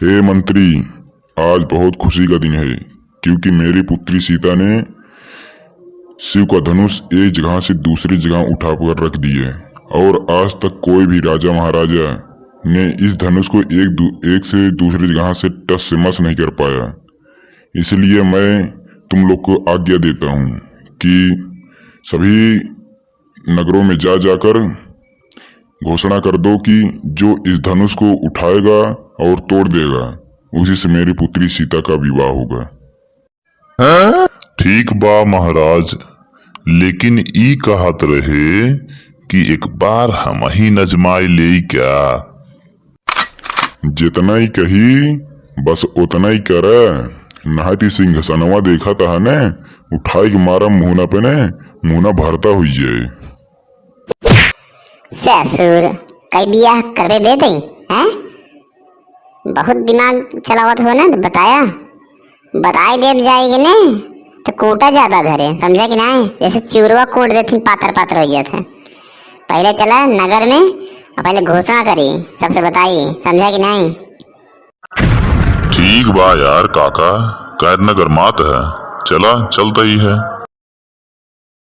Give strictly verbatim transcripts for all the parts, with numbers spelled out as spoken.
हे मंत्री, आज बहुत खुशी का दिन है, क्योंकि मेरी पुत्री सीता ने शिव का धनुष एक जगह से दूसरी जगह उठा कर रख दिए, और आज तक कोई भी राजा महाराजा ने इस धनुष को एक दू-, एक से दूसरी जगह से टस से मस नहीं कर पाया। इसलिए मैं तुम लोग को आज्ञा देता हूँ कि सभी नगरों में जा जाकर घोषणा कर दो कि जो इस धनुष को उठाएगा और तोड़ देगा, उसी से मेरी पुत्री सीता का विवाह होगा। ठीक बा महाराज, लेकिन ई कहत रहे कि एक बार हमही नजमाई लेई क्या? जितना ही कही, बस उतना ही करे, नाहीं त सिंहासनवा देखत ह ने, उठाई के मारा मुहना पे ने, मुहना भरता हुई जाए। ससुर, कई बियाह करबे बे तई, हैं? बहुत दिमाग चलावत हो ना, तो बताया, बताई देब जाए कि नहीं, तो कूटा जाबा घरे, समझा कि नहीं? जैसे चिउरवा कूट देथिन, पातर पातर हो जात है। पहले चला नगर में और पहले घोषणा करी, सबसे बताई, समझा कि नहीं? ठीक बा यार काका, का इतना गरमात है, चला चलत ही है।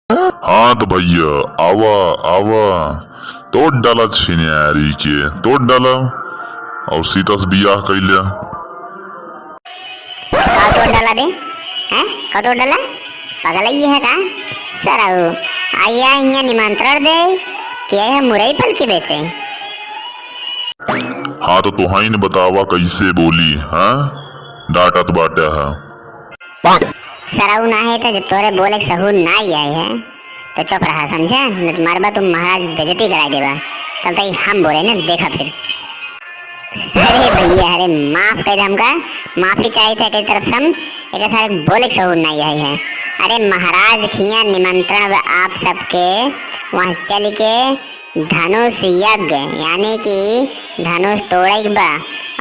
हाँ तो भैया, आवा, आवा, तोड़ डाला छिनारी के, तोड़ डाला, और सीता से बियाह कइल्या। का तोड़ डाला बे? हैं? का तोड़ डाला? पगलई है का? सरऊ, आइया हियां निमंत्रण दे, कि यह मुरई पल के बेचे? हाँ तो तोहइन बतावा कैसे बोली, हाँ? डांटत बाटे है। सरऊ ना है तो जब तोरे बोले के सहूर ना ही आए है, तो चुप रहा, समझा? नहीं तो मारबा तुम महाराज बेइज्जती कराई देबा। चलते ही हम बोले ना, देखा फिर। अरे भैया, अरे माफ कर दे हमका, माफी चाहिए था एक तरफ से हम, एक सारे बोले के सहूर ना ही आए है। अरे महाराज खिया निमंत्रण बा आप सबके, वहाँ चल के धनुष यज्ञ, यानी कि धनुष तोड़े के बा,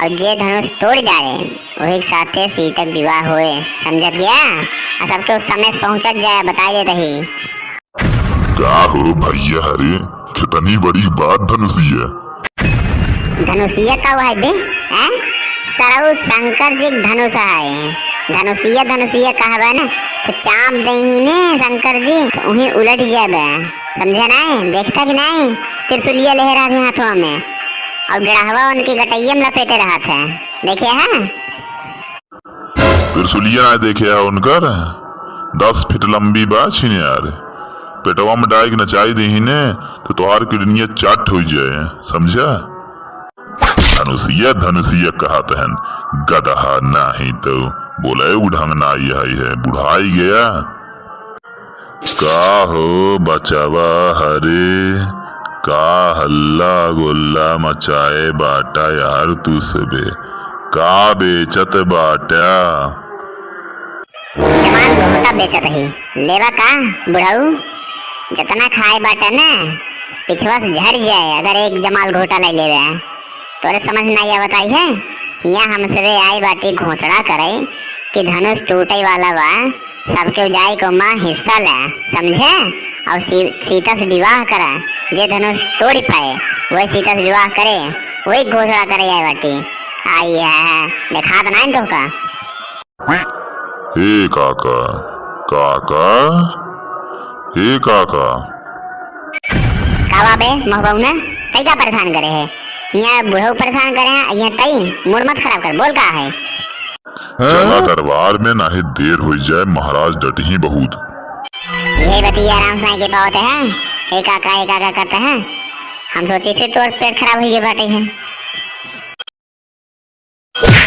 और जे धनुष तोड़ जाए, वही के साथे सीता के विवाह होए, समझत गया? और सबके उस समय से पहुँचत जाए, बताई देत ही। का हो भैया, अरे कितनी बड़ी बात धनुषिया। धनुषिया का हुआ है बे? हैं? सरऊ शंकर जी के धनुष है। धनुषिया, धनुषिया कहबा ना, तो चाप देही ने शंकर जी, तो उहीं उलट जाबे। समझे नाई? देखता कि नाई? त्रिशूलिया लेहे रहत है हाथवा में, और डढ़ावा उनके गटैया में लपेटे रहत है। देखे है? त्रिशूलिया नाई देखे है उनकर? दस फीट लंबी बा छिनार। पेटवा में डाइक नचाई देही ने, तो तोहार किडनिया चाट हो जाए, समझा? धनुषिया, धनुषिया कहत हन, गदहा नाही तो बोले उ ढंग ना आई है, बुढ़ाई गया। का हो बचवा हरे, का हल्ला गुल्ला मचाए बाटा यार तू सबे, का बेचत बाटा? जमाल घोटा बेचत ही, लेवा का बुढ़ऊ? जतना खाए बाटा ना, पिछवा से झर जाए अगर एक जमाल घोटा लाई लेवे। तोरे समझ ना आवत आई है? हियाँ हम सबे आए बाटी घोषणा करे कि धनुष टूटे वाला बा, सबके जाए को माँ हिस्सा ले, समझे? और सी-, सीता से विवाह करा, जे धनुष तोड़ पाए, वही सीता से विवाह करे, वही घोषणा करे आए बाटी। आई है, देखात ना तोहका? हे काका, काका, हे काका। का बा बे, महबौना? तई का परेशान करे है? हियाँ बुढ़ऊ परेशान करे हैं, हियाँ तई मूड मत खराब कर, बोल का है? चला दरबार में, नाहीं देर होइ जाए, महाराज डटही बहुत। यही बतिया आराम से नाहीं के पावत है। हे काका, हे काका करते हैं, हम सोची फिर तोर पेट खराब हुई बाटे है।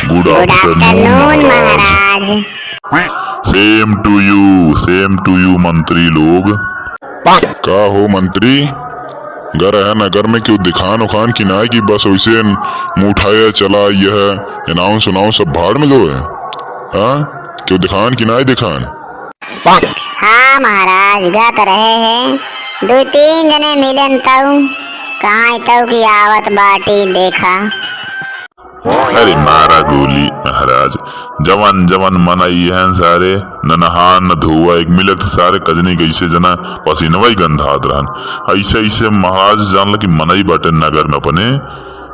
Good afternoon, महाराज। Same to you, same to you, मंत्री लोग। का हो मंत्री, घर है नगर में क्यों दिखान उखान कि ना, कि बस वैसे मुंह उठाया चला, यह announce उनाउंस सब भाड़ में गयो है? हाँ, क्यों दिखान कि ना दिखान? हाँ महाराज, गा तो रहे हैं, दो तीन जने मिलन तऊ, कहाँ तऊ की आवत बाटी देखा। अरे मारा गोली महाराज, जवन जवन मनई हैं सारे, न नहान न धोवा, एक मिलत सारे कजनी कैसे जना पसीनवा ही गंधात रहन। ऐसे ऐसे महाराज जान ल कि मनई बाटे नगर में अपने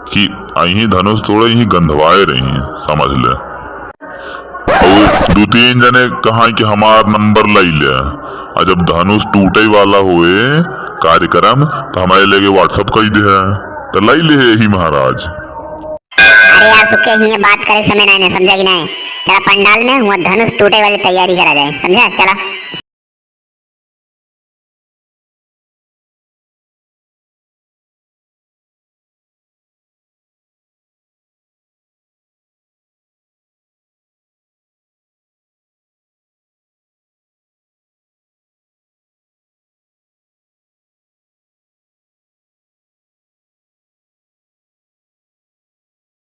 कि अहीं धनुष तोड़े ही गंधवाए रही। समझ ले। और दू तीन जने कहा कि हमार नंबर लई ले, और जब धनुष टूटे वाला होए कार्यक्रम, तो हमारे लगे WhatsApp कई दे है, तो लई ले यही महाराज। अरे यार सुक्के, हियाँ बात करे समय नहीं, नहीं समझा कि नहीं? चला पंडाल में हुआ धनुष टूटे वाली तैयारी करा जाए, समझा? चला।